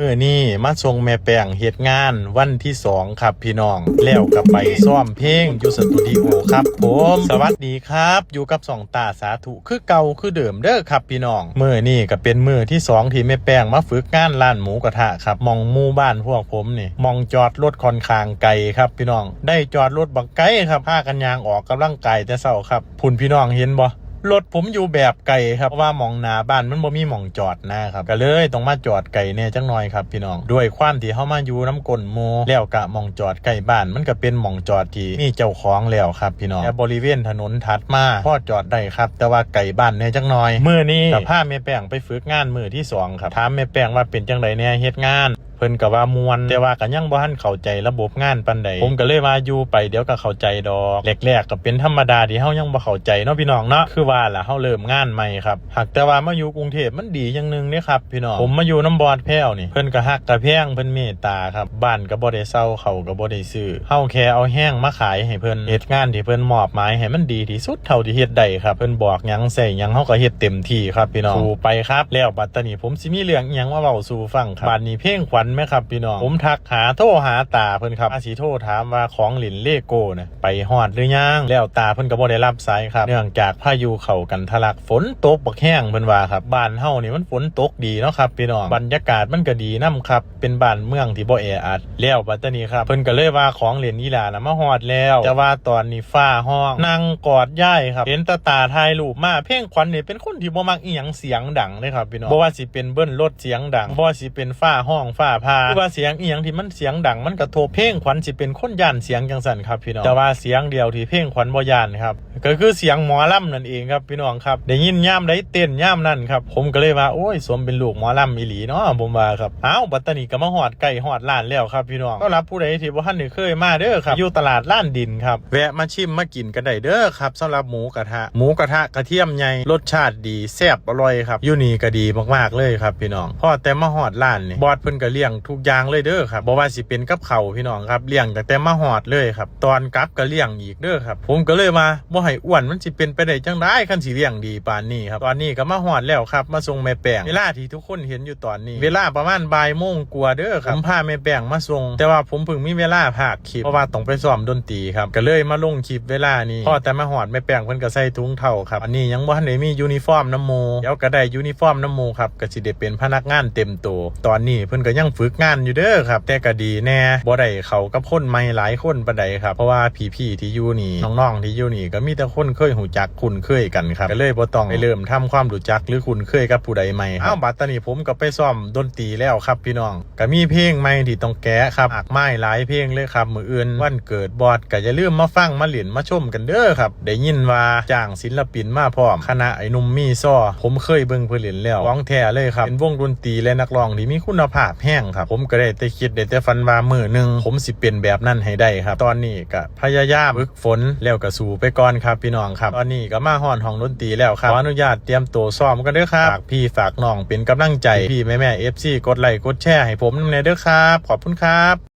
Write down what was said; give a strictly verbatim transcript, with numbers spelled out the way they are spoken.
มื้อนี้มาส่งแม่แป้งเฮ็ดงานวันที่สองครับพี่น้อง แล้วก็ไปซ้อมเพลงอยู่สตูดิโอครับผม สวัสดีครับ อยู่กับช่องตาสาธุคือเก่าคือเดิมเด้อครับพี่น้อง มื้อนี้ก็เป็นมื้อที่สองที่แม่แป้งมาฝึกงานร้านหมูกระทะครับ หม่องหมู่บ้านพวกผมนี่ หม่องจอดรถค่อนข้างไกลครับพี่น้อง ได้จอดรถบักไกลครับ พากันย่างออกกำลังกายแต่เช้าครับ พุ้นพี่น้องเห็นบ่ รถผมอยู่แบบไกลครับ เพราะว่าหม่องหน้าบ้านมันบ่มีหม่องจอดนะครับ ก็เลยต้องมาจอดไกลแหน่จักหน่อยครับพี่น้อง ด้วยความที่เฮามาอยู่นำก้นหมู่ แล้วกะหม่องจอดใกล้บ้าน มันก็เป็นหม่องจอดที่มีเจ้าของแล้วครับพี่น้อง แต่บริเวณถนนถัดมาพอจอดได้ครับ แต่ว่าไกลบ้านแหน่จักหน่อย มื้อนี้ก็พาแม่แป้งไปฝึกงานมื้อที่สองครับ ถามแม่แป้งว่าเป็นจั่งใดแหน่เฮ็ดงาน เพิ่นก็ว่าม่วน แต่ว่าก็ยังบ่ทันเข้าใจระบบงานปานใด ผมก็เลยว่าอยู่ไปเดี๋ยวก็เข้าใจดอก แรกๆก็เป็นธรรมดาที่เฮายังบ่เข้าใจเนาะพี่น้องเนาะ คือว่าล่ะเฮาเริ่มงานใหม่ครับ หากแต่ว่ามาอยู่กรุงเทพฯมันดีอย่างหนึ่งเด้ครับพี่น้อง ผมมาอยู่นำบอสแพ้วนี่ เพิ่นก็ฮักก็แพง เพิ่นเมตตาครับ บ้านก็บ่ได้เช่า ข้าวก็บ่ได้ซื้อ เฮาแค่เอาแฮงมาขายให้เพิ่น เฮ็ดงานที่เพิ่นมอบหมายให้มันดีที่สุดเท่าที่เฮ็ดได้ครับ เพิ่นบอกหยังใส่หยังเฮาก็เฮ็ดเต็มที่ครับพี่น้อง สู้ไปครับ แล้วบัดตานี้ผมสิมีเรื่องอิหยังมาเว้าสู่ฟังครับ บัดนี้เพลงขวัญแหมครับพี่น้อง ผมทักหาโทรหาตาเพิ่นครับ อาสิโทรถามว่าของเล่นเลโก้น่ะไปฮอดหรือยัง แล้วตาเพิ่นก็บ่ได้รับสายครับ เนื่องจากพายุเข้ากันทะลัก ฝนตกบักแฮงเพิ่นว่าครับ บ้านเฮานี่มันฝนตกดีเนาะครับพี่น้อง บรรยากาศมันก็ดีนำครับ เป็นบ้านเมืองที่บ่แออัด แล้วบัดตานี้ครับ เพิ่นก็เลยว่าของเล่นอีหล่าน่ะมาฮอดแล้ว แต่ว่าตอนนี้ฟ้าฮ้อง นั่งกอดยายครับ เห็นแต่ตาถ่ายรูปมา เพลงขวัญนี่เป็นคนที่บ่มักอีหยังเสียงดังเลยครับพี่น้อง บ่ว่าสิเป็นเบิ้ลรถเสียงดัง บ่ว่าสิเป็นฟ้าฮ้องฟ้าผ่า หรือว่าเสียงอีหยังที่มันเสียงดัง มันกระทบ เพลงขวัญสิเป็นคนย้านเสียงจั่งซั้นครับพี่น้อง แต่ว่าเสียงเดียวที่เพลงขวัญบ่ย้านครับ ก็คือเสียงหมอลำนั่นเองครับพี่น้องครับ ได้ยินยามใดเต้นยามนั้นครับ ผมก็เลยว่า โอ้ย สมเป็นลูกหมอลำอีหลีเนาะ ผมว่าครับ อ้าว บัดตานี้ก็มาฮอดใกล้ฮอดร้านแล้วครับพี่น้อง สำหรับผู้ใดที่บ่ทันได้เคยมาเด้อครับ อยู่ตลาดลานดินครับ แวะมาชิมมากินกันได้เด้อครับ สำหรับหมูกระทะ หมูกระทะกระเทียมใหญ่ รสชาติดี แซ่บอร่อยครับ อยู่นี่ก็ดีมากๆเลยครับพี่น้อง พอแต่มาฮอดร้านนี่ บอสเพิ่นก็เลี้ยงทุกอย่างเลยเด้อครับ บ่ว่าสิเป็นกับข้าวพี่น้องครับ เลี้ยงตั้งแต่มาฮอดเลยครับ ตอนกลับก็เลี้ยงอีกเด้อครับ ผมก็เลยว่า บ่ให้อ้วนมันสิเป็นไปได้จั่งใด คันสิเลี้ยงดีปานนี้ครับ ตอนนี้ก็มาฮอดแล้วครับ มาส่งแม่แป้ง เวลาที่ทุกคนเห็นอยู่ตอนนี้ เวลาประมาณบ่ายโมงกว่าเด้อครับ ผมพาแม่แป้งมาส่ง แต่ว่าผมเพิ่งมีเวลาพากคลิป เพราะว่าต้องไปซ้อมดนตรีครับ ก็เลยมาลงคลิปเวลานี้ พอแต่มาฮอดแม่แป้งเพิ่นก็ใส่ถุงเท้าครับ อันนี้ยังบ่ทันได้มียูนิฟอร์มนำหมู่ เดี๋ยวก็ได้ยูนิฟอร์มนำหมู่ครับ ก็สิได้เป็นพนักงานเต็มโต ตอนนี้เพิ่นก็ยังฝึกงานอยู่เด้อครับ แต่ก็ดีแหน่ บ่ได้เข้ากับคนใหม่หลายคนปานใดครับ เพราะว่าพี่ๆที่อยู่นี่ น้องๆที่อยู่นี่ก็มีแต่คนเคยรู้จักคุ้นเคยกันครับ ก็เลยบ่ต้องไปเริ่มทำความรู้จักหรือคุ้นเคยกับผู้ใดใหม่ครับ อ้าว บัดตานี้ผมก็ไปซ้อมดนตรีแล้วครับพี่น้อง ก็มีเพลงใหม่ที่ต้องแกะครับ มากมายหลายเพลงเลยครับ มื้ออื่นวันเกิดบอส ก็อย่าลืมมาฟังมาเล่นมาชมกันเด้อครับ ได้ยินว่าจ้างศิลปินมาพร้อม คณะไอ้หนุ่มมีซอ ผมเคยเบิ่งเพิ่นเล่นแล้ว ของแท้เลยครับ เป็นวงดนตรีและนักร้องที่มีคุณภาพแฮงครับ ผมก็ได้แต่คิดได้แต่ฝันว่ามื้อหนึ่งผมสิเป็นแบบนั้นให้ได้ครับ ตอนนี้ก็พยายามฝึกฝนแล้วก็สู้ไปก่อนครับพี่น้องครับ ตอนนี้ก็มาฮอดห้องดนตรีแล้วครับ ขออนุญาตเตรียมตัวซ้อมกันเด้อครับ ฝากพี่ฝากน้องเป็นกำลังใจ พี่แม่ๆ เอฟซี กดไลค์กดแชร์ให้ผมนำแหน่เด้อครับ ขอบคุณครับ